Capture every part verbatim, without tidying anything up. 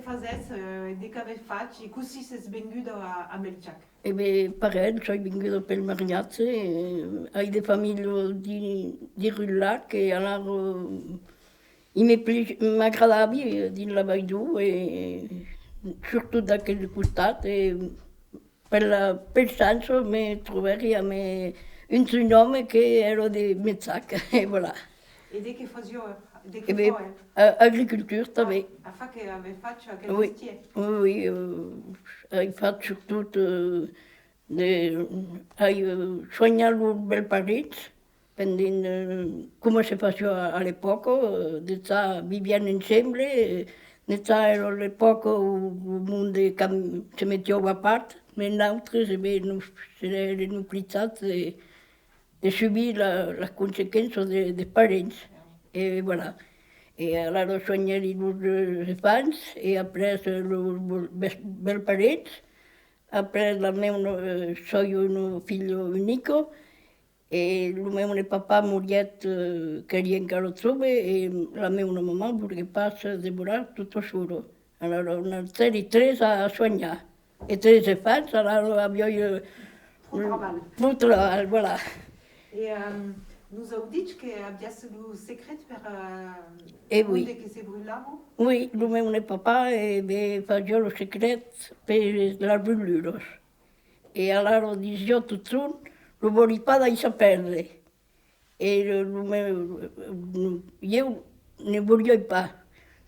Fasètz, eh, de qu'avètz fach e cossí sètz venguda a, a Melchac? E ben, parelh, soi venguda pel mariatge, eh, ai de familha di, di Rulac, e alara, eh, i me pli-, m'agradavi, eh, dins la Vaidor, e surtot d'aquel costat, e per la, per chança me trobèri amb, eh, un jeune òme que èra de Melchac, e voilà. E de qué fasiá? De qué fa el? A-, agricultor tanben. Ah, a fa que avètz fach aquel mestièr? Oui, oui, eh, ai fach surtot, eh, de, ai, eh, soanhat los bèls-parents pendent, eh, coma se fasiá a, a l'epòca, eh, dejà vivián ensemble, eh, dejà èra l'epòca ont lo monde cam-, se metiá a part, mès nautres, e ben, nos, se n'èrem oblijats de, de subir la, las consequéncias de, dels parents. E voilà. E alara soanhèri los, eh, enfants, e après, eh, los, los bèls-, bèls-parents. Après, la meuna, eh, soi una filha unica, e lo meune papà morièt, eh, qu'èri encara jove, e la meuna mamà volguèt pas demorar tota sola. Alara, n'èri tres a, a soanhar. E tres enfants, alara aviái, eh, lo trabalh. Lo trabalh, voilà. E, ehm, nos an dich que aviás lo secret per, eh, e oui, monde que se brulava? Oui, lo meune papà, eh, me fasiá lo secret per las bruluras. E alara disiá totjorn: lo vòli pas daissar pèrdre. E lo, lo meu, ieu ne voliái pas,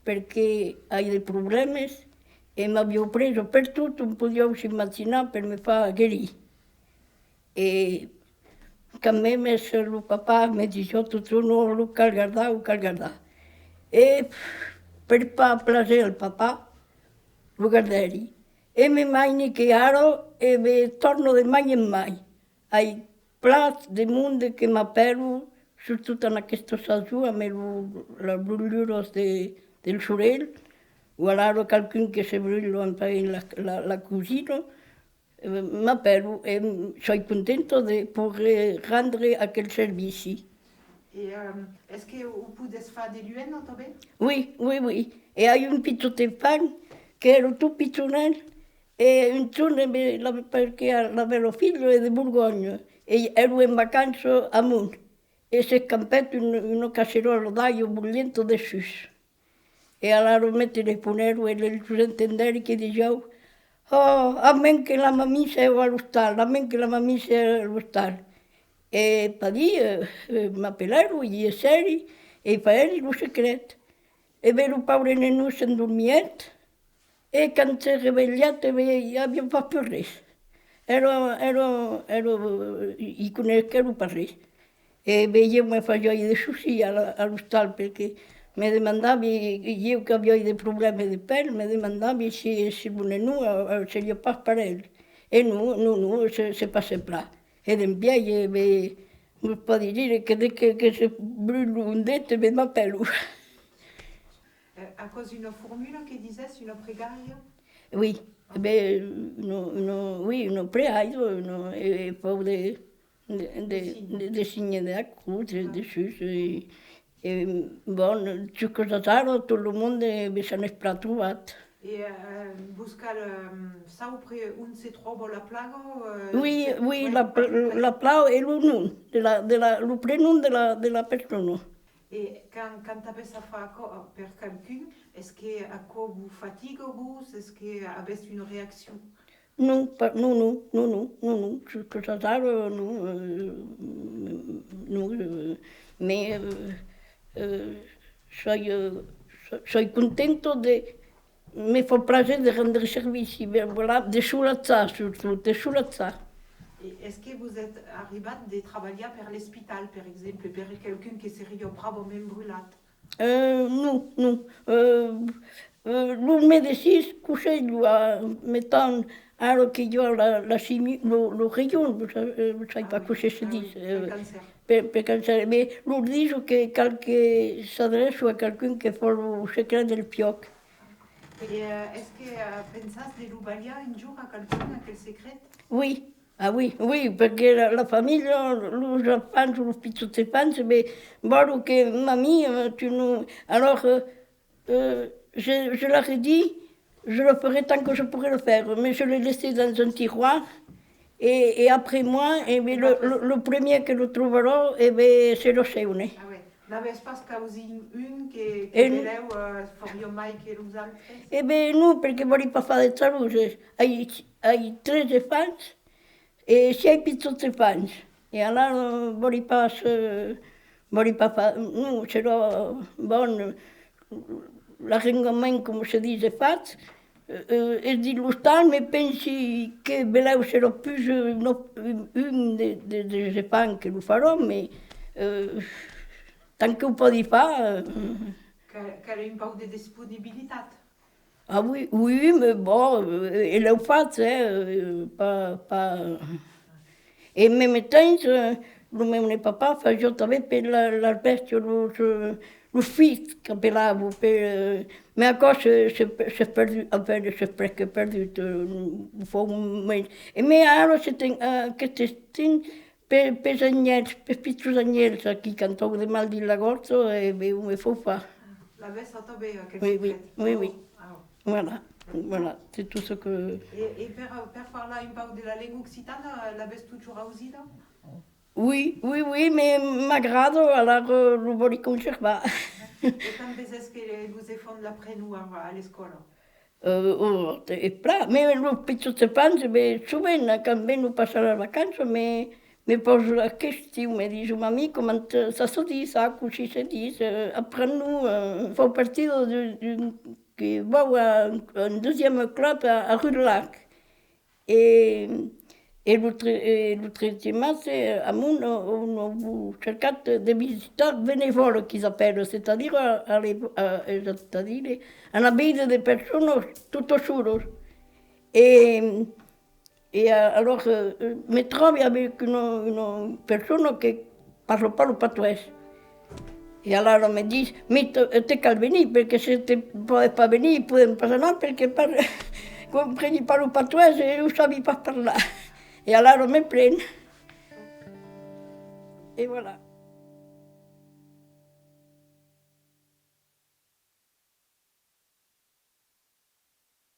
perque ai de problèmas e m'avián presa pertot ont podián s'imaginar per me far guerir. E quand mèmes lo papà me disiá totjorn: non, lo cal gardar, lo cal gardar. E per pas plaser al papà, lo gardèri. E me maini que ara, e me tòrna de mai en mai. Ai plan de monde que m'apèla, surtot en aquesta sason, amb lo, las bruluras de, del sorelh, o alara qualqu'un que se brula en faent la, la, la cosina, eh, m'apèla e soi contenta de poder rendre aquel servici. E, eh, es que o podètz far de luena tanben? Oui, oui, oui. E ai un pichòt enfant qu'èra tot pichonèl, e un jorn, e ben, la, perque la bèla-filha es de Borgonha, e èra en vacanças amont, e s'escampèt un, una casseròla d'aiga bolhenta dessús. E alara me telefonèron e los entendèri que disián: «Oh, amèn que la mamissa es a l'ostal, amèn que la mamissa es a l'ostal.» E pas dire, eh, eh, m'apelèron, i essèri, e i faguèri lo secret. E ben, lo paure nenon s'endormièt, e quand se revelhèt, e ben, i aviá pas pus res. Èra, èra, èra, i coneguèron pas res. E ben, ieu me fasiái de socis a la, a l'ostal, perque me demandavi, ieu qu'aviái de problèmas de pèl, me demandavi se, se lo nenon, eh, eh, seriá pas parelh. E non, non, non, se, se passèt plan. E dempièi, e ben, vos pòdi dire que de que, que se brula un det, e ben, m'apèlan. Eh, aquò's una formula que disètz, una pregària? Oui, e ben, una, una, oui, una pregària, una, e, e fau de, de, de, de, de signes de la crotz, de, dessús, e, e, bon, juscas ara, tot lo monde, e ben, s'an es plan trobat. E, eh, vos cal, eh, saupre ont se tròba la plaga, eh? Oui, oui, la pl-, la plaga e lo nom de la, de la, lo prenom de la, de la persona. E quand, quand avètz a far aquò, eh, per qualqu'un, es que aquò vos fatiga, vos? Es que avètz una reaccion? Non, pas, non, non, non, non, non, non, juscas ara, non, eh, non, eh, mès, eh, eh, soi, eh, so-, soi contenta de, me fa plaser de rendre servici, ben, voilà, de solatjar, surtot, de solatjar. E es que vos es arribat de trabalhar per l'espital, per exemple, per qualqu'un que seriá bravament brulat? Eh, non, non. Eh, eh, los medecins conselhan, eh, metant, ara que i a la, la chimio, lo, lo rayon, lo sa-, eh, lo sai pas cossí se ditz, eh, per, per cancèr. Mès lor dison que cal que s'adreçon a qualqu'un que fa lo secret del piòc. E, eh, es que, eh, pensatz de lo balhar un jorn a qualqu'un, aquel secret? Oui, ah oui, oui, perque la, la familha, los enfants, los pichòts enfants, ben, vòlon que: «Mamia, eh, tu non.» Alors, eh, eh, je, je leur ai dit, Je le ferai tant que je pourrai le faire, mais je l'ai laissé dans un tiroir, et, et après moi, eh ben, le, le, le premier que le trouvera, eh ben, c'est le seune. Ah ouais. N'avètz pas causit un que, que belèu, eh, fariá mai que los autres? Eh ben non, perque vòli pas far de jalouses. Ai, ai tres enfants, e sièis pichons enfants. E alara, eh, vòli pas, eh, vòli pas far, non, serà bon, l'arrengament, coma se ditz, fach, eh, eh, es dins l'ostal, me pensi que belèu serà pus, eh, un, un de, de, dels enfants que lo farà, mas, eh, tant que o pòdi far, eh. Cal, cal un pauc de disponibilitat. Ah oui, oui, mais bon, eh, e l'ai fach, eh, eh, pas, pas. E mème temps, eh, lo meu papà fasiá tanben per la, las bèstias, los, eh, los fits qu'apelavan, per, eh, mas aquò se, se, se perdut, enfin, se presque perdut, eh, fa un moment. E mès ara, se ten, eh, aqueste temps, Pe-, pels anhèls, pels pichons anhèls, aquí, quand an de mal dins la gòrja, e ben, o me fau far. L'avètz atanben, aquel secret? Oui, oui, oui, oui. Ah. Voilà, voilà, c'est tout ce que... E, e per, per parlar un pauc de la lenga occitana, l'avètz totjorn ausida? Oui, oui, oui, mas m'agrada, alara, eh, lo vòli conservar. E quand vesètz que los enfants l'aprenon a, a l'escòla? Eh, ò, es plan, mas los pichons enfants, ben, sovent, quand venon passar las vacanças, me, me pausan la question, me dison: "Mamí, comment, eh, ça se dit ça, cossí se ditz, eh, apren-nos, eh", fau partida d'un, d'un, que vau a un, un deuxième club a, a Rudlac. E, e lo tre-, e lo tretze març, eh, amont, on, on, on a cercat de visitar benevòle, qu'i apèlan, c'est-à-dire, a, a, a, es a dire, anar veire de personas totas solas. E, e a-, alors, eh, me tròbi avec una, una persona que parla pas lo patoès. E alara me ditz: "Mas te, te cal venir, perque se te pòdes pas venir, podèm pas anar, perque par-, compreni pas lo patoès e o sabi pas parlar." E alara me pren. E voilà.